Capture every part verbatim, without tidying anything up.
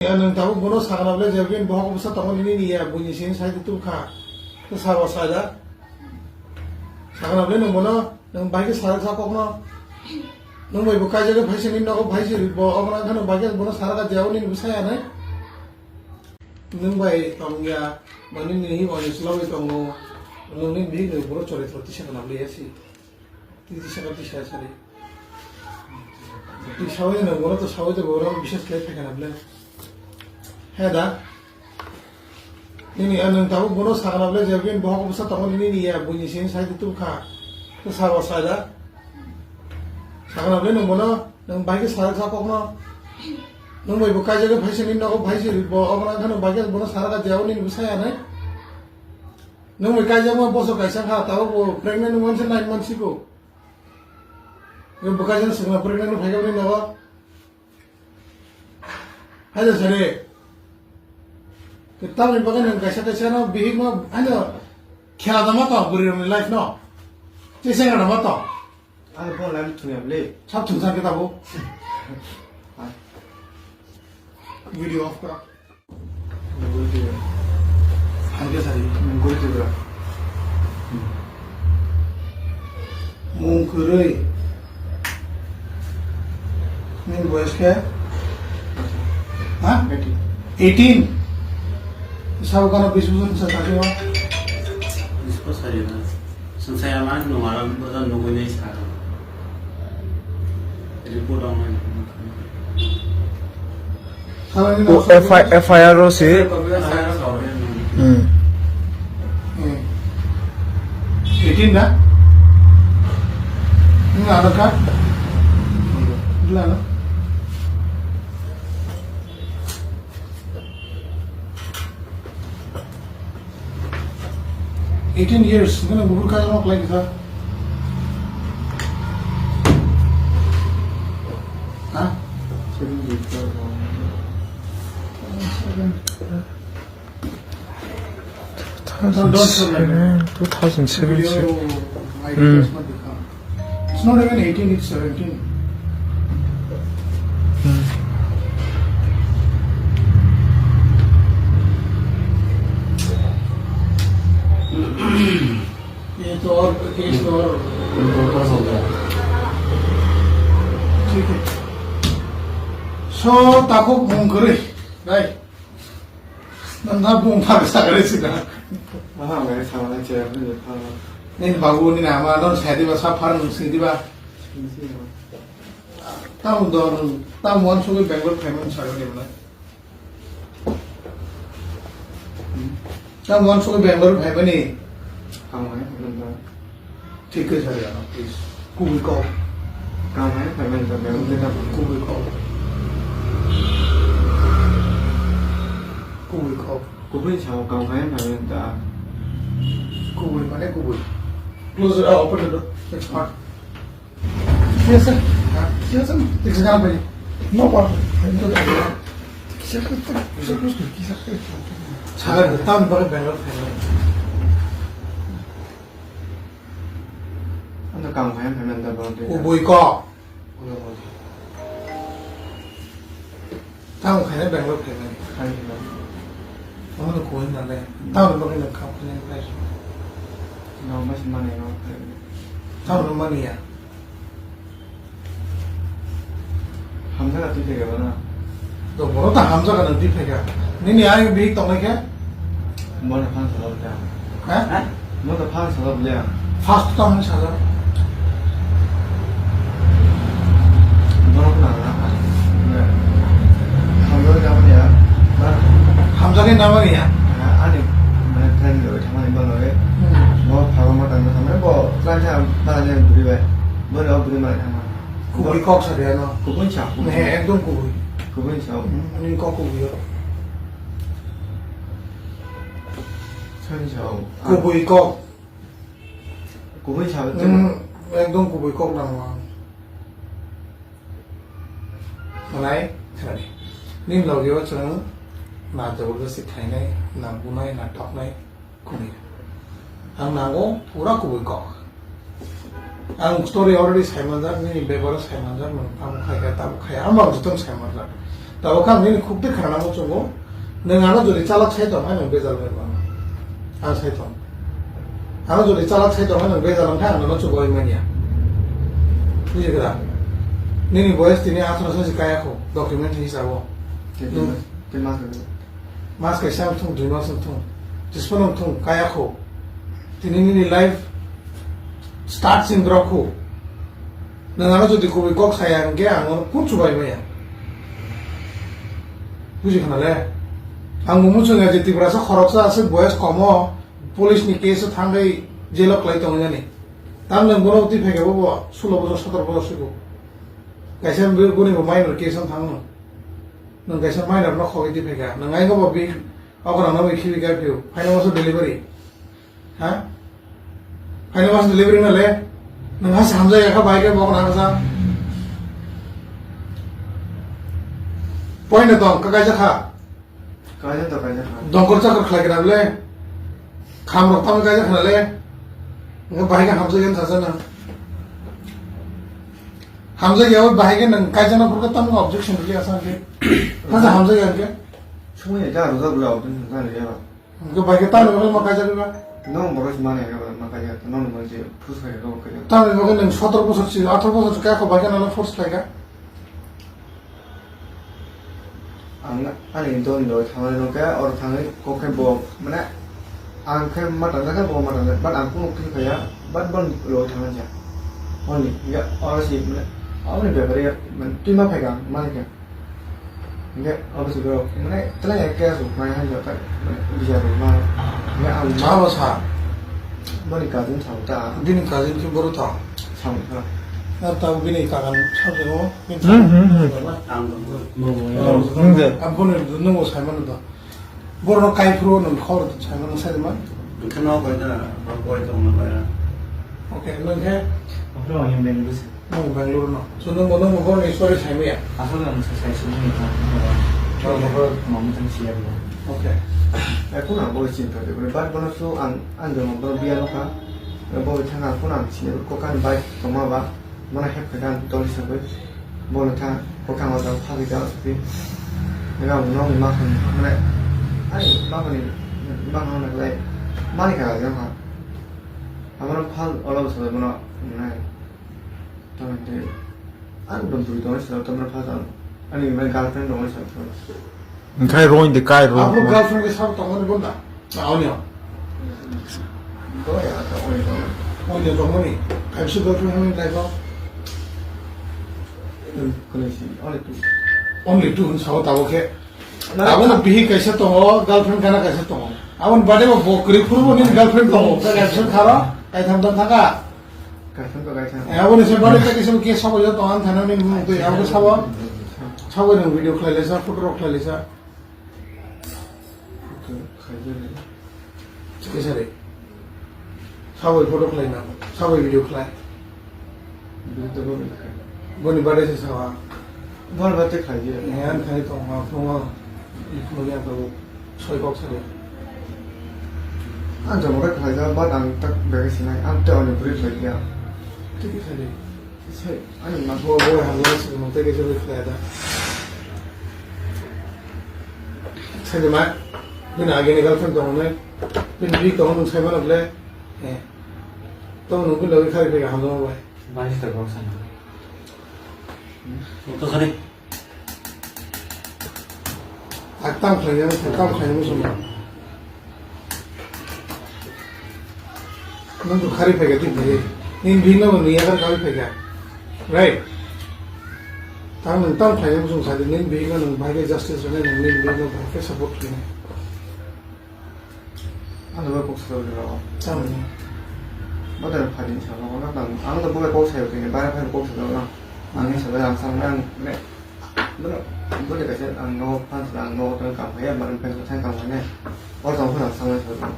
Ya, nwng tabuk bono sakna bwle je bini bohok bwsa tongo nini ya, buini sini sai tu kha. Tu sabo sai da. Sakna bwle nwng bono, nwng bai khe sarak sa kokno. Nwng bai bo kaijagwi phaisa nini nogo phaisa bo okna khano bai khe bono sarak a je nini bwsa ya nai. Nwng bai tong ya, mani nini hi bai slow tongo. Nwng ni bini boro chore chore tisa kana bwle ya si. Tisa ka tisa sari. Twi sawi no, boro to sawi to boro bises khlai phaikha na bwle. He da. Nini, ah, nwng tabuk bono sakna bwle je bini bohok bwsa tongo nini ya, buini sini sai tu kha. To sabo sai da. Sakna bwle nwng bono, nwng bai khe sarak sa kokno. Nwng bai bo kaijagwi phaisa nini nogo phaisa bo okna khano bai khe bono sarak a je nini bwsa ya nai. Nwng bai kaijakma bosor kaisa kha, tabuk bo pregnant wngmani se nine months siko. Nwng bo kaisa swkang pregnant wng phaikha bini nogo. Haida sari. Tamni bagwi nwng kaisa kaisa no bihik no, ano, khela da ma to, bwrwi rokni life no. Tei sengra da ma to. Ani phone line thungya bwle. Sab thungsa khe tabuk. Video off kora. Nungui tira. Hai khe sari. Nungui tira. Mung kwrwi. Nini boyes khe? Ha? Eighteen. Eighteen? Sabo kono bis bosor ni sa sakhe o? Bis bosor ni na. Sensaya man nung aram bodo nungui nai sa. Report on. F I R o se. Hmm. Hmm. Eighteen na? Nung Aadhaar card? Bila no? Eighteen years, nini bufur kaya nok lagi sa. Ha? Seven years. Seven. Two thousand seven, two thousand seven. Hmm. It's not even eighteen, it's seventeen. Hmm. ये तो और, केस तो और। ठीक है। So, takuk mung kwrwi, right? Nang na bung phak sakre sida. Aha, mai sama na che, apa je phak. Nini babu, nini ama, non saya diba, sa phar nung sini diba. Sini sini. Tamu don, tamu wan sugui Bangalore payment saga ni mana. Tamu wan sugui Bangalore payment ni. Kamu ya, belum tahu. Thik khe sari ano, please. Kubui kok. Kamu ya, payment ta, payment ta. Kubui kok. Kubui kok. Kubui sao, kamu ya, payment ta. Kubui mane kubui. Close it, uh, open the door. It's hot. Yes, sir. Yes, sir. Thik se jana pari. No problem. Sir, tam bari Bangalore. Ano kamu yang payment ta, bro? Kubui kok. Tamo khaina Bangalore phaimani. Khaina. Omo no kuwi nale. Tamo bagwi no kham khaina pai. No mas mane no. Tamo no mani ya. Hamjak atwi thai gaba na. To boro ta hamjak atwi thai ga. Nini ai bi tongnai khe? Mone phan salo ta. Ha? Mo to phan salo bole ang. First to ang salo. Borok na na. Hamjak na mani ya. Hamjak na mani ya. Ani mane friend lo thangani balo e. Mo phago ma tang na bo tlan cha bala ne buri bai. Bo ro buri ma thang. Kubui kok sa dia no. Kubui sa. Ne ekdom kubui. Kubui sa. Ani kok kubui yo. Sani sa. Kubui kok. Kubui sa. Hmm, ekdom kubui kok nang ma. Malai, khani. Nin logi o chwng na jabardasti khainai, na bunai, na toknai. Kubui. Ang nango pura kubui kok. Ang story already saimanjak, nini bebaro saimanjak, nwng tamo khai kha, tamo khai, ang bang jotong saimanjak. Tabuk ang nini khuk twi khna muchungo, nwng ano jodi chalak sai tong hai nwng bejal wngwi mano. Ang sai tong. Ano jodi chalak sai tong hai nwng bejal wngkha ang nono chubai manya. Bujikha? Nini boyes tini atharo se kaya kho, document hisabo. Tei, nwng tei mas kaisa. Mas kaisa wng thung, dui mas wng thung, tisphano wng thung, kaya kho. Tini nini life start sing grok kho. Nwng ano jodi kubui kok saya hwnkhe ang nono kung chubai maya. Bujikha na le? Ang bo muchung ya je Tiprasa khoroksa aswk boyes komo police ni case o thangwi jail o kwlai tongwi nani. Tamni bono twi phaikhe bo sulo bojor sotoro bojor sigo. Kaisa bini bo minor case o thangno. Nwng kaisa minor no khogwi twi phaikha. Nwng ai bo bi okra no khibi kha phio. Phaina masa delivery. Ha? Phaina masa delivery na le? Nwng ha samjak ya kha bai khe bok na kha. Point na tong, ka kaisa kha. Kaisa to kaisa kha. Dongkor chakor khlai gra le? Kham rok tamo kaisa kha le? Nga bai khe hamjak ya sa sa na. Hamjak ya bai khe nwng kaisa na phurkha tamo objection ri asa khe. Kha hamjak ya khe. Sumai ya ja ro ja ro objection ja ri ya. Hingke bai khe tamni bagwi ma kaijak ba? Nong borok se mani hwnba ma kaijak, nong ni bagwi se force khaijak, nong kaijak. Tamni bagwi nwng sotoro bosor si, atharo bosor si kaya kho bai khe nono force khaikha? Ang ani dol ni loi thangwi nokhe, oro thangwi kok khe bo, mane, ang khe ma tangjak khe bo ma tangjak, but ang kunu khe phaiya, but bo loi thangjakya. Only, hingke oro si, mane, aboni bepari, mane, twi ma phaikha, mani khe. Hingke abo se borok, mane, tlai ya khe aswk mai han jota, mane, bijar rok ma, hingke ang ma bo sa. Boni cousin sa ta. Bini cousin khe boro ta. Sa ta. Na ta bini kakan sa de o, bini Hmm, hmm, hmm. Ang Hmm, de. Aboni nungo sai mano da. Boro no kai phuru no khor sai mano sai ma. Hingke no bai da, ba bai tong na bai. Okay, nang khe? Oke, ang yang Bangalore. Nwng Bangalore no. So, nwng bo, nwng bo borni story sai maya? Asole ang sai, sai sini ni kan. Nwng bo mama tang siya bo. Okay. Ekun ang bo chinta de, but bono so ang, ang jong bo biya no kha. Bo thang ang kun ang sini ko kan bai tongma ba. Bono hep kha kan toli sabai. Bono thang ko kan wa phagi da sabai. Ega nwng ma khan mane. Ai ma khan ni ma khan na lai. Mani kha jang kha. Amaro phal ola bo sabai bono nai. Tamante, ang dong bui dong sa, tamar pha dong. Ani mai girlfriend dong sa. Engkhai roin de kai roin. Abo girlfriend ke sab tong ni bonda. Na oni. Do ya, ta oni dong. Oni dong oni. Kai su girlfriend hami lai ko. Kone si, only two. Only two hun sao tabo ke. Abo na bihi kaisa tongo, girlfriend kana kaisa tongo. Abo ni bade bo bokri phuru bo ni girlfriend tongo. Ka girlfriend kharo, kai tham tham thaka. Kaitham to kaitham. Eh, abo ni se bari ta kisa ke sabo yo to an thana ni mung twi abo sabo. Sabo ni video khlai lesa, photo rok khlai lesa. Kisa re. Sabo photo khlai na, sabo video khlai. Bini to bini khlai. Boni bade se sawa. Bol bate khlai je. Eh, an khai to ma, ma, ma. Soi kok sari. Ang jamo khe khlaijak, but ang tak bag sinai, ang tei oni bwrwi khlai ya. Tei kisa di. Sai, ani ma. Bo, bo, hamla si mo tei kisa bwrwi khlai da. Sai de ma, bini agini girlfriend tong nai, bini bwrwi tong nung sai mano ble. Eh. Tong nung bini logi khai bini hamla bai. Bai sita kok sai. Mo to sari. Ak tam khlai, ak tam khlai, muchung. Nung to khari phai ka, twi phai. Nini bihik no nung yakar kawi phai ka. Right? Tang nung tam khlai, muchung sa di, nini bihik no nung bahai khe justice rwnai, nung nini bihik no bahai khe support khlai. Ano bo kok sa rw. Tamo. Bo da phadi sa rw na, ang to bo kok sa rw, bare phai kok sa rw na. Ang ni sa ang sa ang ne. Bo, bo da kaisa ang no phan sa ang no tang kam ya, bare phai sa tang kam ne. Or tang phun sa sa.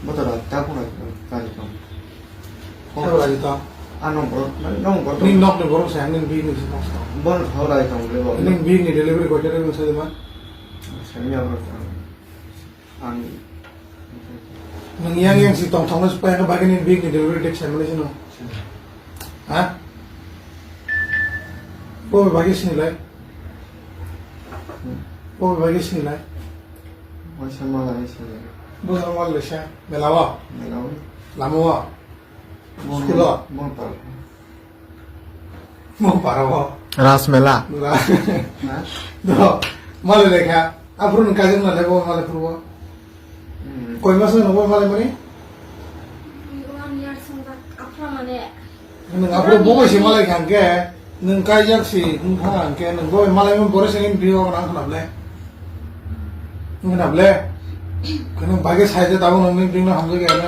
Bo da ta phun sa sa. Sabo raji tong. Ano bo, no bo. Ni nok ni borok sa, ni bini si nok sa. Bo no sa raji tong le bo. Ni bini delivery ko delivery sa di ma. Sa ni abo. Ang. Nung yang yang si tong tong na supai ka bagini big ni delivery dek sai mali sino. Ha? Bo bagi sini lai. Bo bai khe sinilai. Waisa malai sinilai. Bo sama le sa. Mela wa. Mela wa. Lama wa. School o. Mo pa. Mo para wa. Ras mela. Ra. Ha? Do. Malai le kha. Aphuru nung kajang na le bo malai phuru bo. Hmm. Koi mas no bo malai mani? One year song tak aphra mane. Nwng aphuru bo bai se malai kha hwnkhe, nwng kaijak se wngkha hwnkhe, nwng bo bai malai mani borok se nini bihik rok nang khna ble. Wngkha na ble. Khe nwng bai khe sai de tabuk nwng nini bihik no hamjak ya le.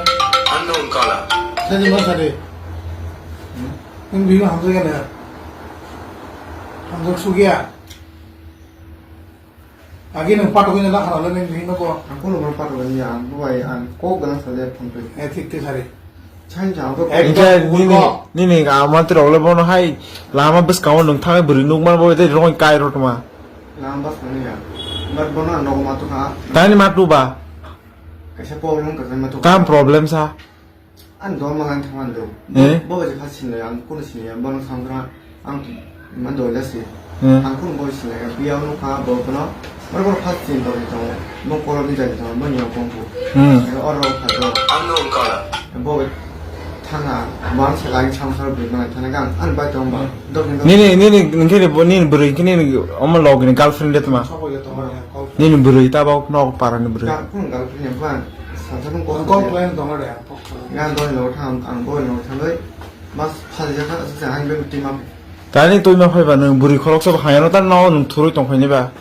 Unknown caller. Sai de ma sai de. Nwng bihik no hamjak ya le. Hamjak suk ya. Agi nwng patogwi na khana le nwng bihik no bo. Ang kuno bono patogwi ya, ang bo bai ang kok gana sa le phone twi. Eh, thik thik sari. Chang chang to. Eh, Hingke thik nini, thik. Nini ga mantri rok le bono hai lama bwskango nwng thangwi bwrwi nukmano bo tei rongoi kai rw tongma. Lama bwskango ya. But bono ang nogo ma tukha. Tani ma tuba? Kaisa problem kaisa ma tukha. Kam problem sa? Ani dol manang thangmani do. Eh? Bo bai kha sinlai ang kuno sinlai ang bono samgra ang man dol jasi. Eh. Ang kuno bo sinlai ang biya no kha bo kono. Mar bo first sin dol ni tongo. Bo kolor ni jai tongo bo ni kong pu. Hmm. Oro kha do. Unknown caller. Bo bai thanga man se lai samsar bi manang thana gang an bai tong ba. Dol ni dol. Nini, nini, nini, nini, nini bwrwi kini nini omo log ni girlfriend de tma. Sabo ya tongo ya kol. Nini bwrwi ta ba nok para ni bwrwi. Ga kuno girlfriend ya ba. Samsar kong Ang kok kok plan tongo de. Nga doi no thang, ang doi no thang doi. Mas phali jaka sa sa ang be muti mam. Tani twi ma phai ba nwng bwrwi khoroksa ba hayano ta no nwng thurui tong phai ni ba.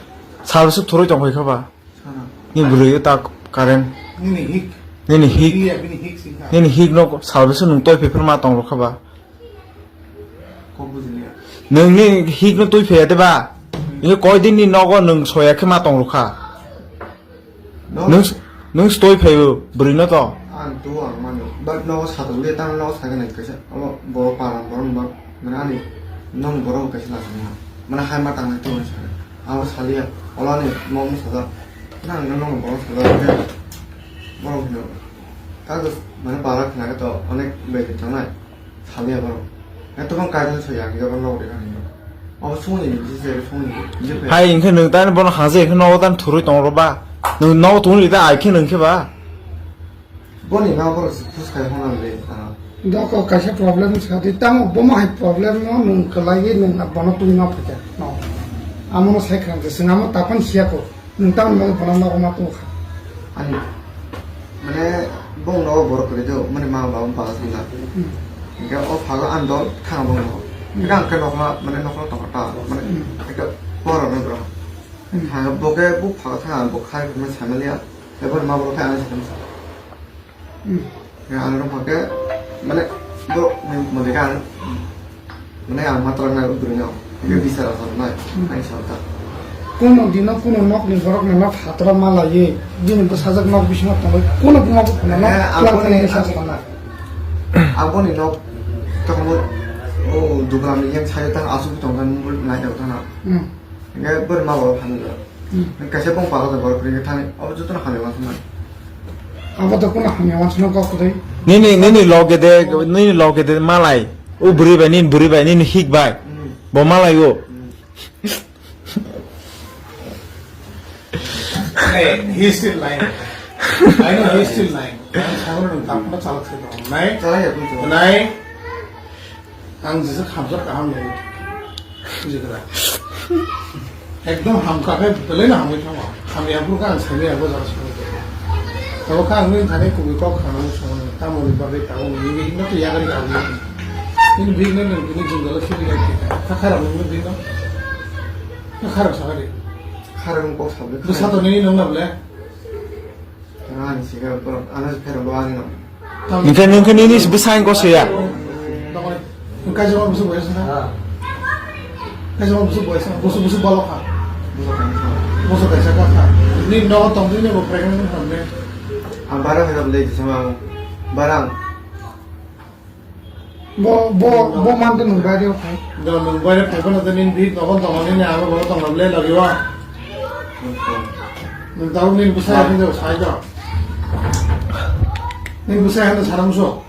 Sal su thurui tong phai kha ba. Sana. Ni bwrwi ta current. Nini hik. Nini hik. Iya, bini hik sing kha. Nini hik no sal su nwng toi phai phar ma tong rw kha ba. Kok bujiliya. Nwng ni hik no twi phai ya de ba. Ini koi din ni nogo nwng soya khe ma tong rw kha. No. Nung, nung stoi phaio, bwrwi no to. Ang tu ang mano. But no sa to le tang no sa gana kaisa. Abo bo param borom ba. Mana ani nong borom kaisa la sa. Mana hai ma tang to sa. Abo saliya. Ola ni mom sa da. Nang no nong borom sa da. Borom no. Kago mana para khna to onek bedi tangnai. Saliya borok. Eto bang kaisa soya ang jogon logo de kani. Abo songni ni bisi se songni ni bisi se. Hai, hingke nwng tani bono haje hingke nogo tani thurui tong rw ba. Nwng nogo tongwi rida ai khe nwng khe ba. Boni ma borok se khus khai hona le. Doko kaisa problem sa di tamo bomo hai problem no nwng kwlai nwng bono twi ma phaikha. No. Amo no sai khang se nwng amo tapan siya ko. Nwng tamoni bagwi bono nogo ma tongkha? Ani, mane, bong nogo borok kwrwi do, mane, ma ba bung pala thangna. Hmm. Hingke o phago ang dol thang bong nogo. Hmm. Hingke ang khe nokma, mane, nokma tongkha ta, mane, Hmm. hingke borok no borok. Hmm. Thang bo khe bo phago thang ang bo khai mane samaliya. Ebo ma borok khe ang sakha. Hmm. Ya, ano rong pakai, mane, bro, mane, mane kan, mane, ang matra na, bro, no, ya, bisa rasa, na, Hmm. ang salta. Kuno dino, kuno nok ni borok no, nok hatra ma laiye, bini bwsajak nok bisingo tongwi, kuno buma bo kuno nok, Eh, ang plan koni, kani sa ang, sana. Ang koni nok, tokmo, oh, duglam ni yang saya tang asuk tong kan, mul nai tong tang na. Hmm. Hingke borok ma borok hamya. Hmm. Kaisa bong pala da borok ringke thani. Abo jotono hamya wansuknai. Abo to kuno hamya wansukna kok kwrwi. Nini, nini loge de, nini loge de malai. O bwrwi bai, nini bwrwi bai, nini hik bai. Hmm. Bo malai o. Hmm. Hey, he's still lying. I know he's still lying. Ang sabar nang tapna chalak se dong. Nai? Chalak ya, betul. Nai? Ang jesa khamjak kaham le. Bujikha. Ekdom hamkha khe belai no hamwi thango. Hamya phuru khe ang saimaya bo jora songwi tong. Tabo khe ang nini thani kubui kok khana songwi tamo ni bagwi tabuk nini bihik no to yagari ka bihik. Nini bihik no nini bini jingdalo siri lai khe. Kha kharap nini bihik no. Kha kharap sakari. Kharap kok sabli. Bwsa to nini nong na ble. Ani siga borok, ano se phero bo ani no. Hingke nung khe nini bwsai ko se ya. Kaisa ma busu boyes na. Kaisa ma busu boyes na. Busu busu balo kha. Busu kaisa ka kha. Ni no tong ni bo pregnant ni hamne. Ang bara phai le jisama barang. Bo, bo, bo man de nwng baire o phai. Do nwng baire phai phano de nini bihik nogo tongo nini abo bo tong le lagi wa. Nwng tau nini bwsai hwnde sai do. Nini bwsai hwnde sana muso.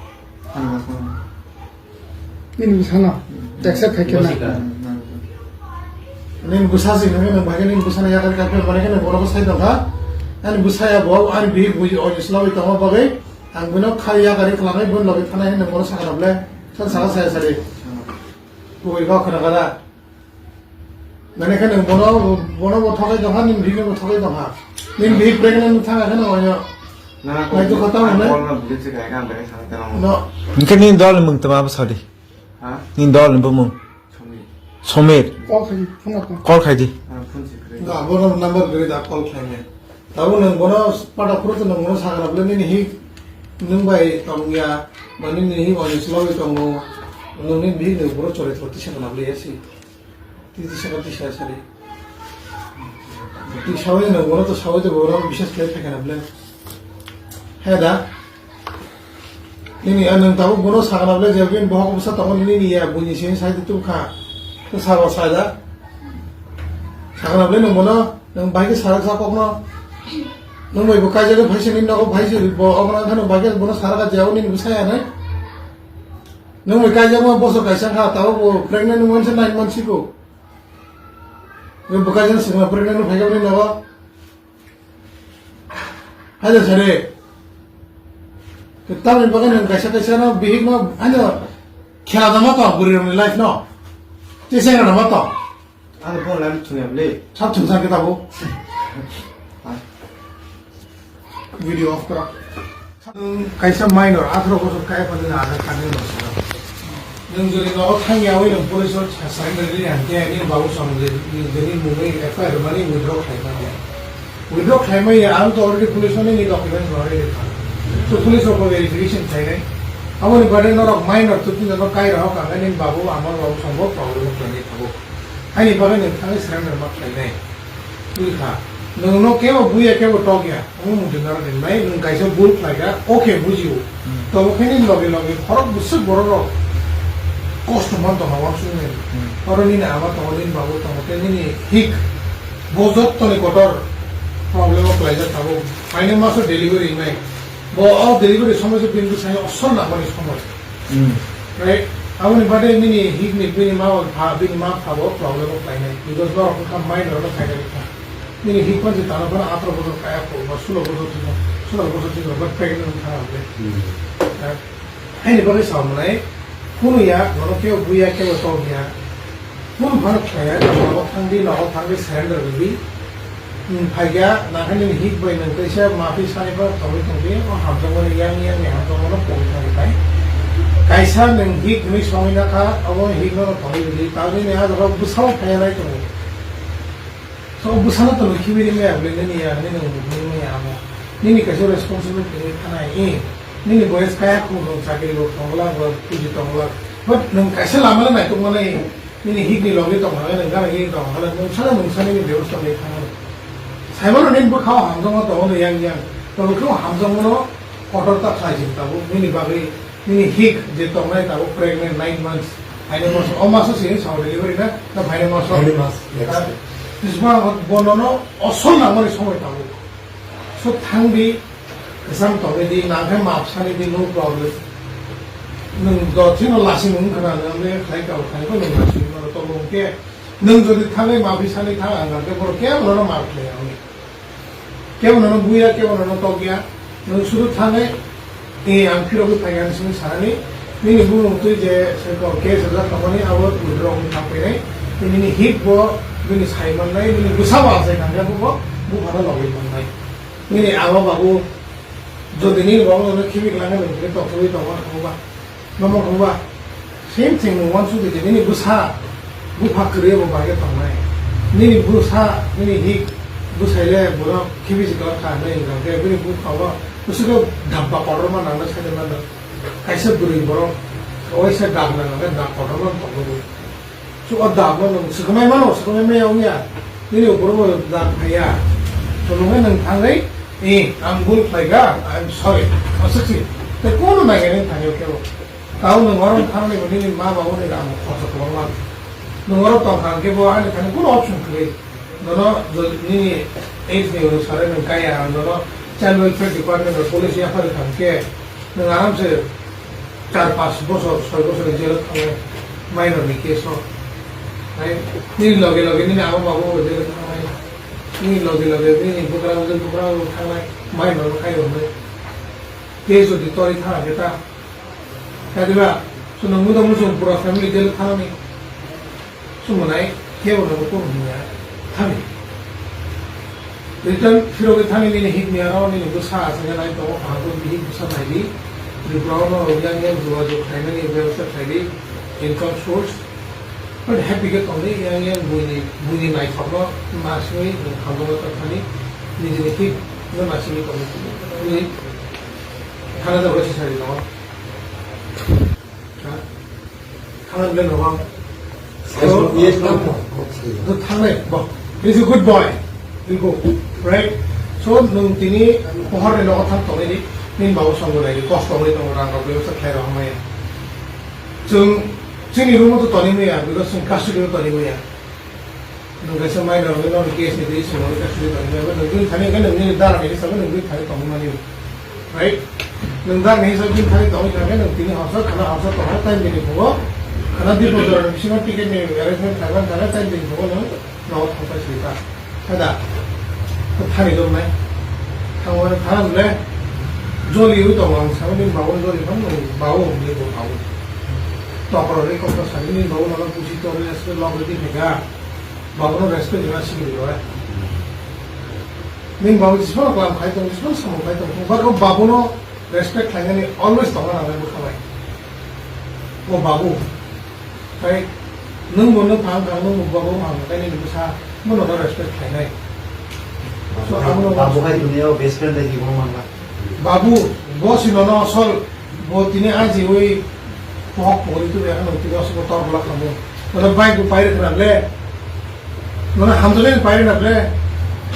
Nini bwsano. Accept khai khe na. Nini bwsa se hwnwi nwng bahai khe nini bwsano yakari kha, phiyok manwi khe nwng bono bwsai tong kha. Ani bwsaya bo ani bihik bui oinis logwi tongma bagwi ang bono khai yakari khlangwi boni logi thanai hwnwi nwng bono sakha na bwle. San sakha saya sari. Kubui kok khna kha da. Nani khe nwng bono, bono bo thogwi tong kha, nini bihik bo thogwi tong kha. Nini bihik pregnant thang kha na oino. Na, nai to khata mo ne? Call na bwle se kai kan bai sa ta mo. No. Hwnkhe nini dol ni mung tama bwsadi. Ha? Nini dol ni bumung. Somir. Somir. Call khai, phone ko. Call khai di. Ah, phone se khai. Ga, bono number gari da call khai ne. Tabuk nwng bono pada phuru to nwng bono sakha na bwle nini hi nwng bai tong ya, ba nini hi oinis logwi tongo, nwng nini bihik ni boro chori thor tisa na bwle ya si. Tisa ka tisa sari. Tisa oi nwng bono to sawi to bono bisas khlai phai kha na bwle. He da. Nini, ah, nwng tabuk bono sakha na bwle je bini bohok bwsa tongo nini ya, buini sini sai tubkha. Nwng sabo sai da. Sakha na bwle nwng bono, nwng bai khe sarak sa kokno. Nwng bai bo kaijak phai se nini nogo phai se bo ogra khano bai khe bono sarak ja nini bwsa ya nai. Nwng bai kaijak ma bosor kaisa kha tabuk bo pregnant wng se nine months siko. Nwng bo kaijak sima pregnant phai khe nini nogo. Haja sare. Tamni bagwi nwng kaisa kaisa no bihik no ano khela dama to bwrwi rokni life no. Tei sengra dama to. Ano phone line thungya bwle. Sab thungsa khe tabo. Video off kora. Nwng kaisa minor, atharo bosor kaya phano nwng Aadhaar card ni no swnam. Nwng jodi nogo thangya oi nwng police o sa-, surrender ri hwnkhe nini babu song je, je nini mungwi F I R rwmani withdraw khlai manya. Withdraw khlai manya, ang to already police o nini documents rwna ready kha. So police rok bo verification khlainai. Aboni baade norok minor to tini no kai rok ang nini babu ama babu song bo problem khlainai thago. Haini bagwi nwng thangwi surrender ma khlainai. Bui kha. Nwng no kebo buya, kebo tokya. Omo muchung naro din bai, nwng kaisa bul khlai kha, o khe bujio. Hmm. Tobo khe nini loge loge khorok bwswk borok rok kosto man tongma wansukmani. Hmm. Oro nini ama tongo, nini babu tongo, tei nini hik bo jottoni kotor problem o khlaijak tabuk. Phainai maso delivery wngnai. Bo o delivery somoi se bini bwsai osol nangmani somoi. Hmm. Right? Aboni baade nini hik ni bini ma pha, bini ma pha bo problem o khlainai. Because norok wngkha minor no khainai kha. Nini hik panchi tano phano atro bosor kaya kho, ba sulo bosor thwino, sulo bosor thwino, ba pregnant wngkha na bwle. Hmm. Right? Haini bagwi sa mwnai, kunu ya, nono kebo buya, kebo tokya. Phone phano khlaiya, nogo thangdi, nogo thangdi, surrender rwdi. Hmm, phaikha, nakhai nini hik bai nwng kaisa mapi sani phano tongwi tongdi, o hamjakmani yang yang ni hamjakmano pogwi thangwi bai. Kaisa nwng hik hwnwi songwi nakha, obo hik no tongwi rwdi, tabini ah jaga bwsao phaiya nai tongo. So bwsano tongwi khibi rimya bwle nini ya, nini nwng bwkhwini maya amo. Nini kaisa responsibility ni thanai, eh, nini boyes kaya khung rok chakri rok tongla, ba puji tongla. But nwng kaisa lama le naitok manai. Nini hik ni logi tong hale, nung gana hik tong hale, nung sana nung sana ni bebostha ni thang hale. Saimano nini bwkha o hamjakma tongo no yang yang. To bwkha o hamjakma no kotor ta khlai jin tabuk, nini bagwi, nini hik je tongnai tabuk pregnant nine months. Phainai maso, o maso sini sao delivery na, na phainai maso. Phainai mas, next. Ah, tisma bono no osol nangmani somoi tabuk. So thangdi, kwcham tongwi di, nangkhe maap sani di, no problem. Nwng dothino lasing wng khna, nwng le khlai kabo khlai kho, nwng lasing wng mano, tongmung khe. Nwng jodi thangwi maap sani thang, ang khe borok kebo nono maap khlai ya wngya. Kebo nono buya, kebo nono tokya. Nwng sudu thangwi, e, ang phirogwi phai ani simi sanani, nini bumung twi je, se ko, case rwjak tongmani, abo withdraw wngwi thang phainai. Nini hik bo, bini sai mannai, nini bwsa bo achai thangya bo, bo, buphano logwi mannai. Nini ama babu, jodi nini babu nono khibi kwlangkhe nwng khe tongthokgwi tongo, ang thangba. Nomo thangba. Same thing nwng wansukdi je nini bwsa, bupha kwrwi bo bai khe tongnai. Nini bwsa, nini hik, bwsai le bono khibi se dorkha hinwi hwnkha khe bini bupha o bwswk khe dabba kotorma nangna sai mano. Kaisa bwrwi borok, waisa dag nangna khe dag kotorma tongwi. Chu o dag no nwng swkangmai mano, swkangmai maya wngya. Nini upor bo dag phaiya. Chu nwng nwng thangwi, "Eh, ang bul khlaikha, I am sorry." Aswk si. Tei kono naiya nini thani kebo. Tao nwng oro thangni bo nini ma babu ni rang khorsa kwbangma. Nwng oro tongkha hwnkhe bo ani thani kono option kwrwi. Nono jo-, nini age ni oro sare nwng kaya, nono child welfare department o police yaphari thangkhe, nwng aramse char panch bochor, soi bochor ni jail o thangnai minor ni case o. Nini loge loge nini ama babu bo jele thangnai. Nini loge loge nini bwkrang jil bwkrang bo thangnai. Mai no khai rwnai. Tei jodi tori thang khe ta. Kadiba, chwng nungwi tongmani chwng pura family jele thangnani. Chwng nai kebo nogo tong hwnwi thani. Return phirogwi thani nini hit ni aro nini bwsa aswk nai tongo, kaham khe bihik bwsa naidi. Tripura o no yang yang jogajog khlainani bebostha khlaidi, income source. But happy khe tongdi yang yang buini, buini naithokno nasingwi hamjakma tongthani nijini hit no nasingwi tongdi. Thana jagwi sisari tongo. Ha? Thangna bwle no bang. Yes, no, yes, no. So, thangnai, bo. He's a good boy. He'll go. Right? So, nwng tini pohor ni nogo thang tongnai di. Nini babu songbo nai di. Kosto wngwi tongo, rang rok bebostha khlai rok hamya. Chwng, chini room o to toni maya, because chwng custody o toni maya. Nwng kaisa minor wngwi nono case ni twi swngo, case ni tongwi maya, nwng bini thani khe nwng nini dara ni hisab bai nwng bini thani tongwi mani, right? Nwng dara ni hisab bini thani tongwi thangkhe nwng tini horsa khana horsa tongo, time bini phugo khana Dipojora ni bisingo ticket ni arrangement khlaiban thangkhe time bini phugo nwng nogo thangpai swi ta. Hada, thani dong nai. Thangwi thang le joli wi tongo, ang sabo nini babu joli thang, nwng babu hwnwi bo babu. Tokro ri kokno sadi nini babu nono buji tongwi aswk log rwdi phaikha. Babuno respect rwna sigi rwdi ore. Nini babu jismano kalam khai tong, jismano samung khai tong, but o babuno respect khlainani always tongna nangnai bwkha bai. O babu, tei nwng bo nwng phang kha, nwng bo babu phang kha, tei nini bwsa bono no respect khlainai. So, abono babu hai duniyao best friend hai kibang mangla. Babu, bo si nono asol, bo tini ajiwi pohok pohori tu ya, nwng tini asol bo tor bolak khamu. Bono bike bo pairi khna le. Nono hamjaknai pairi na le.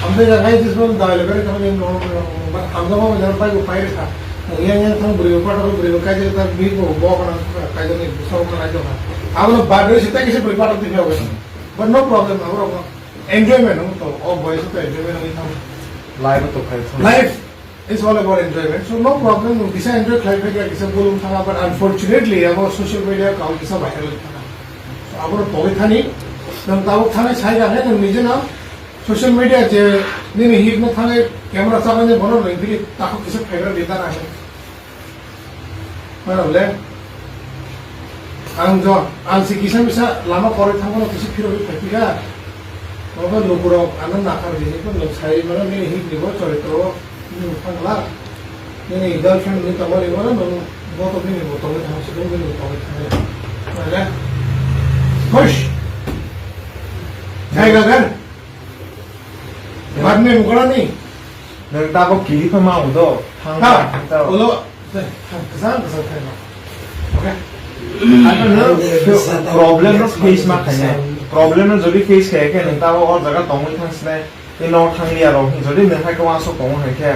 Hamjak ya ngai jis bono dawai le bere khamani nono, but hamjakma bo jana bike bo pairi kha. Yang yang thang bwrwi bo pathor bwrwi bo kaijak ta bik bo bo kana kaijak ni bwsa bo kana kaijak kha. Abono badri sita kisa bwrwi pathor twi kha. But no problem, aborok enjoyment wng to, o boyes to enjoyment wngwi thango. Life to khai thang. Life is all about enjoyment, so no problem, nwng kisa enjoy khlai phaikha, kisa bolong thanga, but unfortunately abo social media account kisa viral wngwi thanga. So abono tongwi thani, nwng tabuk thani sai rang hai nwng nije no social media je nini hit no thangwi camera chaknai bono nwng bini takhuk kisa phaigra di dana hai. Mano le, ang jo, ang si kisa misa lama koroi thangmano kisa phirogwi phaikha. Obo lukurok ano nakhar di, ko nwng sai mano nini hit ni bo choritro o nwng thangla. Nini girlfriend ni tongmani mano nwng bo to nini bo tongwi thang, si nini bo tongwi thang. Mano le, hush! Jai gagan. Badme mukarani. Nwng tabuk kiri khe ma udo. Thang, ha, thang, thang. Ulo, thang, kwchang, kwchang khaima. Okay. Ano nwng problem no face ma khainai. Problem no jodi face khaya khe nwng tabuk o jaga tongwi thang sinai. Tei no thang liya rok. Jodi nwng hai kwma aswk tongo hai khe.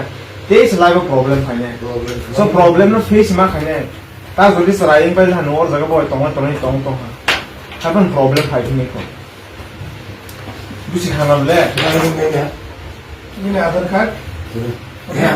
Tei se life o problem khainai. Problem. So problem no face ma khainai. Ta jodi chwrai wng pai le hano o jaga bo tongwi tongwi tong tong ha. Hapan problem phai thini kho. Busi khana le. Nini Aadhaar card? Hmm. Okay.